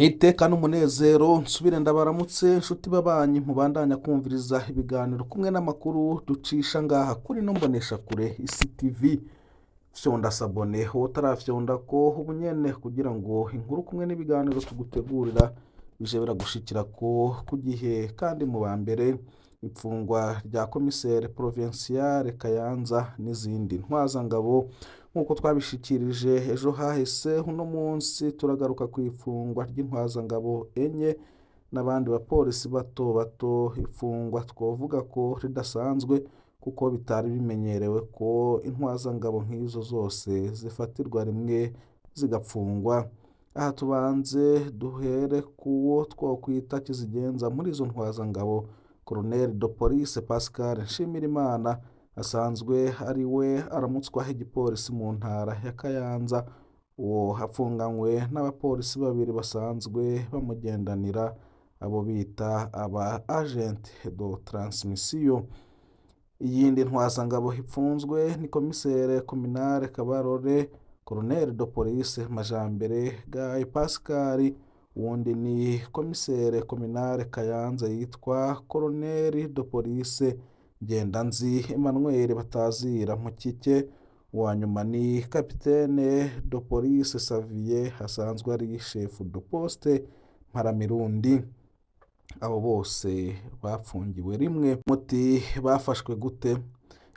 N'iteka n'umunezero nsubire ndabaramutse nshuti babanyi mubandanya kumviriza ibiganiro kumwe n'amakuru ducisha ngaha kuri no mboneshakure Isi TV. Fyonda s'abonner utarafyonda ko ubunyene kugira ngo inkuru kumwe n'ibiganiro tugutegurira bije biragushikira ko ku gihe kandi mu ba mbere. Ipfungwa rya komisere provinciale Kayanza n'izindi ntwazangabo nk'uko twabishikirije ejo hahise, uno munsi turagaruka ku ifungwa ry'intwazangabo enye n'abandi bapolisi bato bato. Ifungwa twovuga ko ridasanzwe kuko bitari bimenyerewe ko intwazangabo nk'izo zose zifatirwa rimwe zigapfungwa. Aha tubanze duhere kuwo twokwita kizigenza muri izo ntwazangabo, Colonel de Police Pascal Nshimirimana, asanzwe ari we aramutswaho igipolisi mu ntara ya Kayanza. Uwo apfunganywe n'abapolisi babiri basanzwe bamugendanira, abo bita aba agent de transmission. Iyindi ntwazangabo ipfunzwe ni komisere communale Kabarore, Colonel de Police Majambere Guy Pascal. Uwundi ni komisere communale Kayanza yitwa Colonel de Police Ngendanzi Emmanuel batazira Mukike. Uwa nyuma ni capitaine de Police Xavier, asanzwe ari chef de poste Mparamirundi. Abo bose bapfungiwe rimwe. Muti bafashwe gute?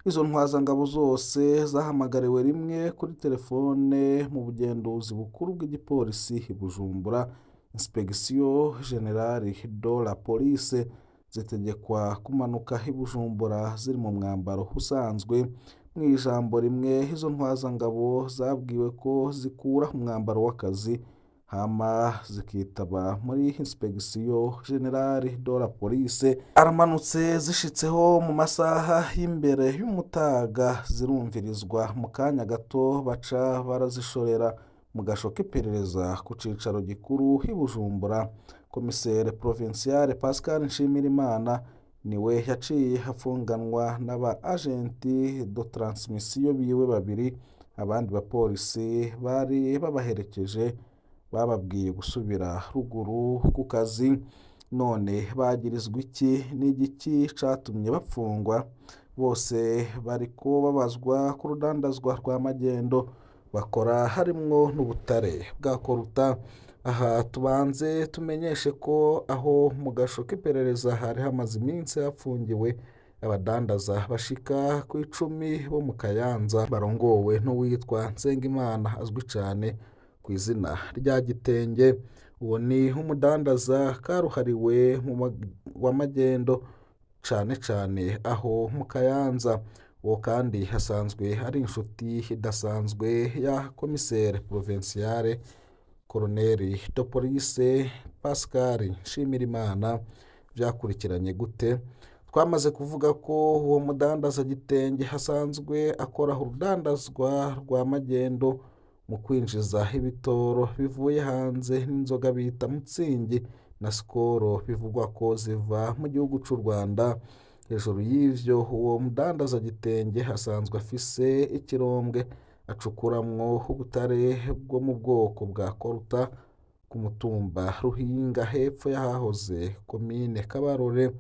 Izo ntwazangabo zose zahamagariwe rimwe kuri telefone mu bugenduzi bukuru bw'igipolisi i Bujumbura, Inspection Générale de la Police, zitegekwa kumanuka i Bujumbura ziri mu mwambaro usanzwe. Mu ijambo rimwe, izo ntwazangabo zabwiwe ko zikura umwambaro w'akazi hama zikitaba muri Inspection Générale de la Police. Aramanutse zishitseho mu masaha y'imbere y'umutaga, zirumvirizwa mu kanya gato, baca barazishorera mu gasho k'iperereza ku cicaro gikuru i Bujumbura. Komisere provinciale Pascal Nshimirimana niwe yaciye afunganwa n'aba agenti de transmission biwe babiri. Abandi bapolisi bari babaherekeje bababwiye gusubira ruguru ku kazi. None bagirizwa iki? N'igiki catumye bapfungwa? Bose bariko babazwa ku rudandazwa rwa magendo bakora, harimwo n'ubutare bwa koruta. Aha tubanze tumenyeshe ko aho mu gasho k'iperereza hari hamaze iminsi hapfungiwe abadandaza bashika ku 10 bo mu Kayanza, barongowe n'uwitwa Nsengimana azwi cane ku izina rya Gitenge. Uwo ni umudandaza karuhariwe wa magendo cane cane aho mu Kayanza. Uwo kandi hasanzwe ari inshuti idasanzwe ya komisere provinciale Colonel de Police Pascal Nshimirimana. Byakurikiranye gute? Twamaze kuvuga ko uwo mudandaza Gitenge hasanzwe akora urudandazwa rwa magendo mu kwinjiza ibitoro bivuye hanze n'inzoga bita Mutsingi na Skol bivugwa ko ziva mu gihugu c'u Rwanda. Hejuru y'ivyo, uwo mudandaza Gitenge asanzwe afise ikirombwe acukuramwo ubutare bwo mu bwoko bwa koruta ku mutumba Ruhinga, hepfo y'ahahoze komine Kabarore.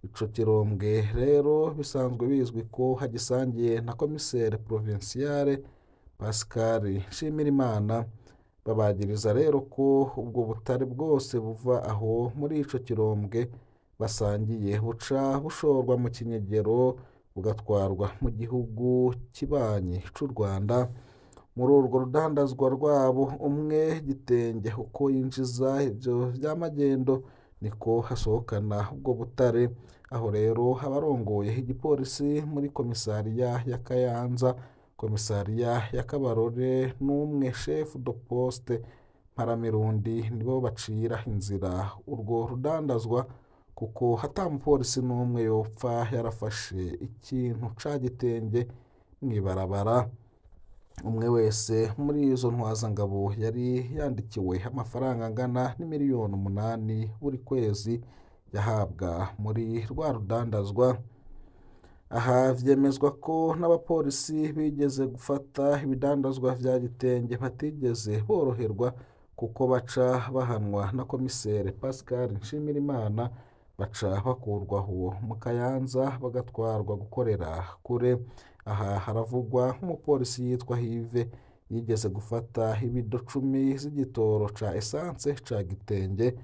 Ico kirombwe rero bisanzwe bizwi ko hagisangiye na komisere provinciale Pascal Nshimirimana. Babagiriza rero ko ubwo butare bwose buva aho muri ico kirombwe basangiye buca bushorwa mu kinyegero bugatwarwa mu gihugu kibanyi c'u Rwanda. Muri urwo rudandazwa rwabo, umwe Gitenge uko yinjiza ivyo vya magendo niko hasohokana ubwo butare. Aho rero abarongoye igipolisi muri komisariya ya Kayanza, komisariya ya Kabarore n'umwe chef de poste Mparamirundi nibo bacira inzira urwo rudandazwa, kuko hata mupolisi n'umwe yopfa yarafashe ikintu ca Gitenge mw'ibarabara. Umwe wese muri izo ntwazangabo yari yandikiwe amafaranga angana n'imiliyoni 8 buri kwezi yahabwa muri rwa rudandazwa. Aha vyemezwa ko n'abapolisi bigeze gufata ibidandazwa vya Gitenge batigeze boroherwa, kuko baca bahanwa na komisere Pascal Nshimirimana, baca bakurwa aho mu Kayanza bagatwarwa gukorera kure. Aha haravugwa nk'umupolisi yitwa Hive yigeze gufata ibido 10 z'igitoro ca essence ca gitenge,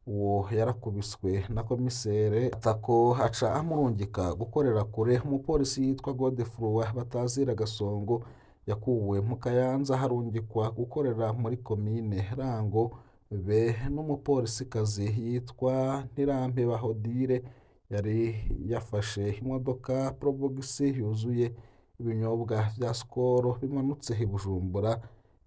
uwo yarakubiswe na komisere atako aca amurungika gukorera kure. Umupolisi yitwa Godefroid Batazira Gasongo yakuwe mu Kayanza harungikwa gukorera muri komine Rango, be n'umupolisikazi yitwa Ntirampeba Hodire yari yafashe imodoka Probox yuzuye ibinyobwa vya Skol bimanutse i Bujumbura.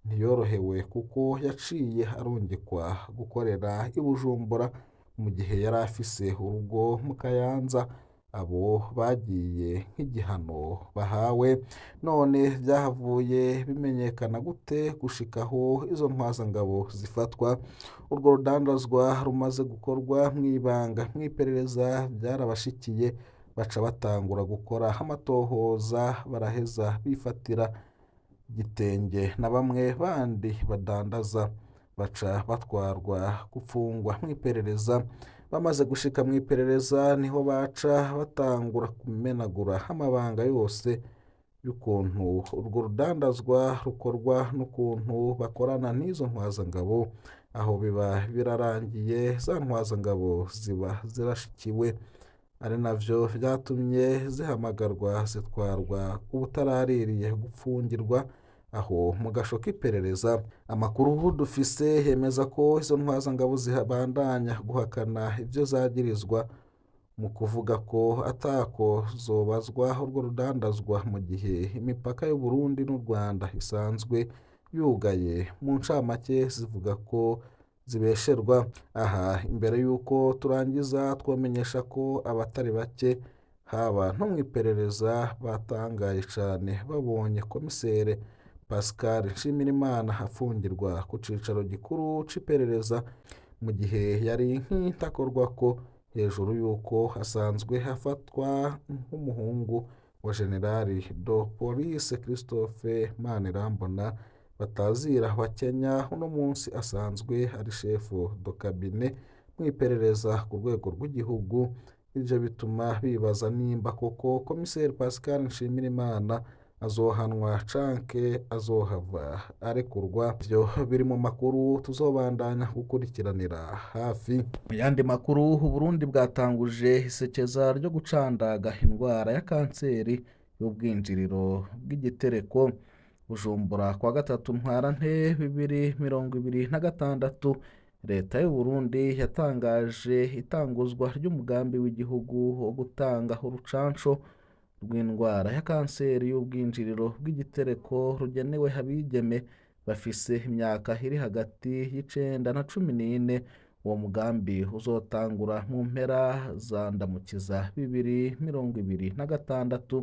Ntiyorohewe kuko yaciye arungikwa gukorera i Bujumbura mu gihe yari afise urugo mu Kayanza. Abo bagiye nk'igihano bahawe. None vyahavuye bimenyekana gute gushikaho izo ntwazangabo zifatwa? Urwo rudandazwa rumaze gukorwa mw'ibanga mw'iperereza vyarabashikiye, baca batangura gukora amatohoza, baraheza bifatira gitenge na bamwe bandi badandaza, baca batwarwa gupfungwa mw'iperereza. Bamaze gushika mw'iperereza niho baca batangura kumenagura amabanga yose y'ukuntu urwo rudandazwa rukorwa n'ukuntu bakorana n'izo ntwazangabo. Aho biba birarangiye, za ntwazangabo ziba zirashikiwe, ari navyo vyatumye zihamagarwa zitwarwa ubutaraririye gupfungirwa aho mu gasho k'iperereza. Amakuru dufise yemeza ko izo ntwazangabo zibandanya guhakana ivyo zagirizwa mu kuvuga ko atako zobazwa urwo rudandazwa mu gihe imipaka y'u Burundi n'u Rwanda isanzwe yugaye. Mu ncamake zivuga ko zibesherwa. Aha imbere y'uko turangiza twamenyesha ko abatari bake haba no mw'iperereza batangaye cane babonye komisere Pascal Nshimirimana afungirwa ku cicaro gikuru c'iperereza mu gihe yari nk'intakorwa ko hejuru y'uko asanzwe afatwa nk'umuhungu wa Generali de Police Christophe Manirambona Batazira wa Kenya, uno munsi asanzwe ari chef de cabinet mw'iperereza ku rwego rw'igihugu. Ivyo bituma bibaza nimba koko komiseri Pascal Nshimirimana azohanwa canke azohava arekurwa. Ivyo biri mu makuru tuzobandanya gukurikiranira hafi. Mu yandi makuru, Uburundi bwatanguje isekeza ryo gucandaga indwara ya kanseri y'ubwinjiriro bw'igitereko. Bujumbura kwa 3 Ntwarante 2026, Leta y'u Burundi yatangaje itanguzwa ry'umugambi w'igihugu wo gutanga urucanco rw'indwara ya kanseri y'ubwinjiriro bw'igitereko rugenewe abigeme bafise imyaka iri hagati y'9 na 14. Uwo mugambi uzotangura mu mpera za Ndamukiza 2026,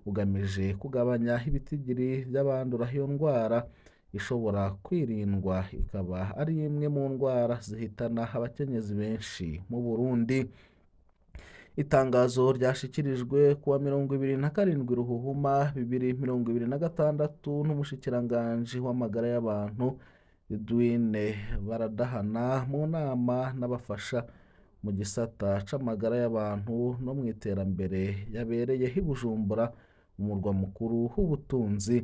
ugamije kugabanya ibitigiri vy'abandura iyo ndwara ishobora kwirindwa, ikaba ari imwe mu ndwara zihitana abakenyezi benshi mu Burundi. Itangazo ryashikirijwe kuwa 27 Ruhuhuma 2026 n'umushikiranganji w'amagara y'abantu Edwine Baradahana mu nama n'abafasha mu gisata c'amagara y'abantu no mu iterambere yabereye i Bujumbura, umurwa mukuru w'ubutunzi.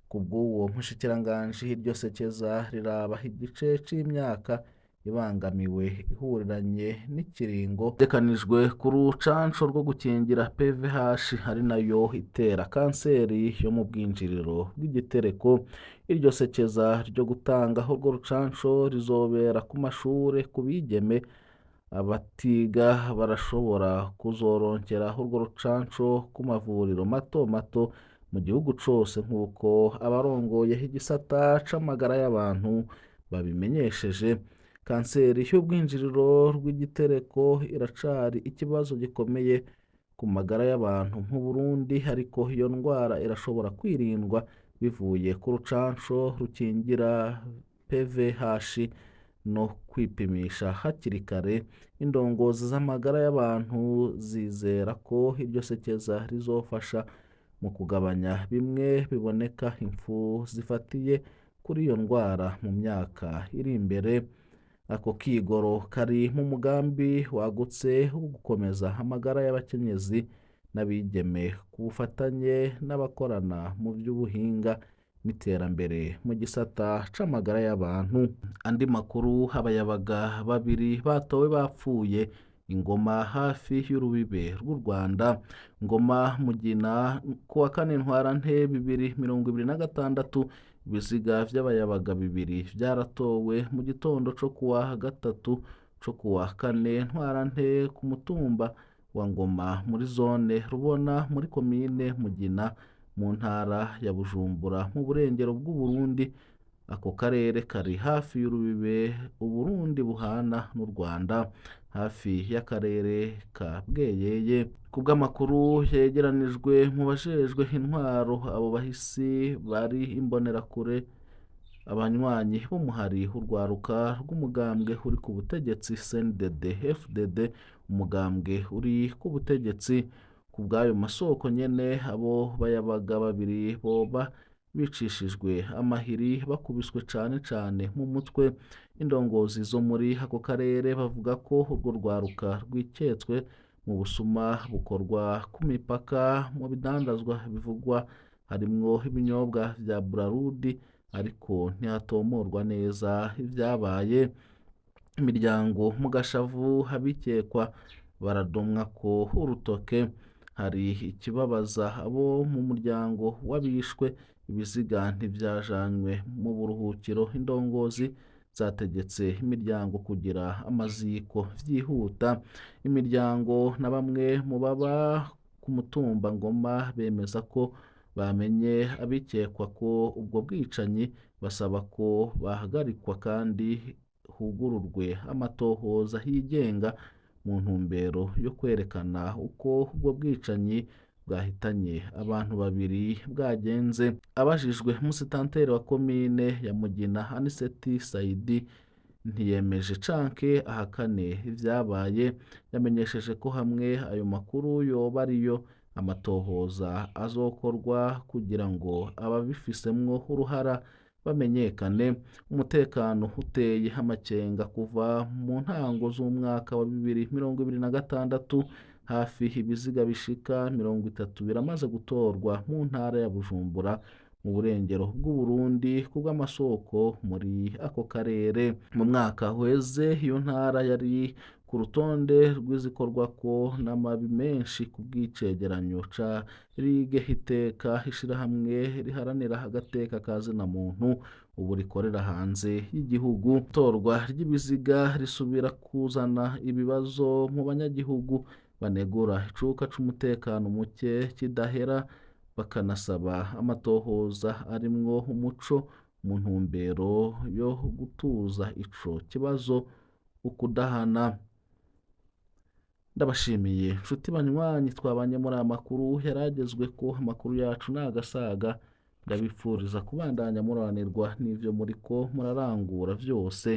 Kubw'uwo mushikiranganji, iryo sekeza riraba igice c'imyaka ibangamiwe ihuriranye n'ikiringo ryekanijwe ku rucanco rwo gukingira PVH, ari nayo itera kanseri yo mu bwinjiriro bw'igitereko. Iryo sekeza ryo gutanga urwo rucanco rizobera ku mashure ku bigeme abatiga barashobora kuzoronkera urwo rucanco ku mavuriro mato mato mu gihugu cose, nk'uko abarongoye igisata c'amagara y'abantu babimenyesheje. Kanseri y'ubwinjiriro rw'igitereko iracari ikibazo gikomeye ku magara y'abantu mu Burundi, ariko iyo ndwara irashobora kwirindwa bivuye ku rucanco rukingira PVH no kwipimisha hakiri kare. Indongozi z'amagara y'abantu zizera ko iryo sekeza rizofasha mu kugabanya bimwe biboneka impfu zifatiye kuri iyo ndwara mu myaka iri imbere. Ako kigoro kari mu mugambi wagutse wo gukomeza amagara y'abakenyezi n'abigeme ku bufatanye n'abakorana mu by'ubuhinga n'iterambere mu gisata c'amagara y'abantu. Andi makuru, abayabaga babiri batowe bapfuye Ingoma hafi y'urubibe rw'u Rwanda. Ngoma Mugina kuwa kane Ntwarante 2026, ibiziga vy'abayabaga bibiri vyaratowe mu gitondo co kuwa gatatu co kuwa kane Ntwarante ku mutumba wa Ngoma muri zone Rubona muri komine Mugina mu ntara ya Bujumbura mu burengero bw'Uburundi. Ako karere kari hafi y'urubibe Uburundi buhana n'u Rwanda, hafi y'akarere ka Bweyeye. Ku bw'amakuru yegeranijwe mu bajejwe intwaro, abo bahisi bari imbonerakure, abanywanyi b'umuhari urwaruka rw'umugambwe uri ku butegetsi CNDD FDD, umugambwe uri ku butegetsi. Ku bw'ayo masoko nyene, abo bayabaga babiri boba bicishijwe amahiri bakubiswe cane cane mu mutwe. Indongozi zo muri ako karere bavuga ko urwo rwaruka rwiketswe mu busuma bukorwa ku mipaka mu bidandazwa bivugwa harimwo ibinyobwa vya Brarudi, ariko ntihatomorwa neza ivyabaye. Imiryango mu gashavu, abikekwa baradomwa ko urutoke. Hari ikibabaza abo mu muryango w'abishwe, ibiziga ntivyajanywe mu buruhukiro. Indongozi zategetse imiryango kugira amaziko vyihuta. Imiryango na bamwe mu baba ku mutumba Ngoma bemeza ko bamenye abikekwa ko ubwo bwicanyi, basaba ko bahagarikwa kandi hugururwe amatohoza yigenga mu ntumbero yo kwerekana uko ubwo bwicanyi bwahitanye abantu babiri bwagenze. Abajijwe, umusitanteri wa komine ya Mugina Aniseti Saidi ntiyemeje canke ahakane ivyabaye. Yamenyesheje ko hamwe ayo makuru yoba ariyo, amatohoza azokorwa kugira ngo ababifisemwo uruhara bamenyekane. Umutekano uteye amakenga kuva mu ntango z'umwaka wa 2026, hafi ibiziga bishika 30 biramaze gutorwa mu ntara ya Bujumbura mu burengero bw'Uburundi kubw'amasoko muri ako karere. Mu mwaka uheze iyo ntara yari ku rutonde rw'izikorwako n'amabi menshi ku bw'icegeranyo ca Ligue Iteka, ishirahamwe riharanira agateka ka zina muntu ubu rikorera hanze y'igihugu. Itorwa ry'ibiziga risubira kuzana ibibazo mu banyagihugu banegura icuka c'umutekano muke kidahera, bakanasaba amatohoza arimwo umuco mu ntumbero yo gutuza ico kibazo ukudahana. Ndabashimiye nshuti banywanyi twabanye muri aya makuru yaragezwe ko amakuru yacu nagasaga. Ndabifuriza kubandanya muranirwa n'ivyo muriko murarangura vyose.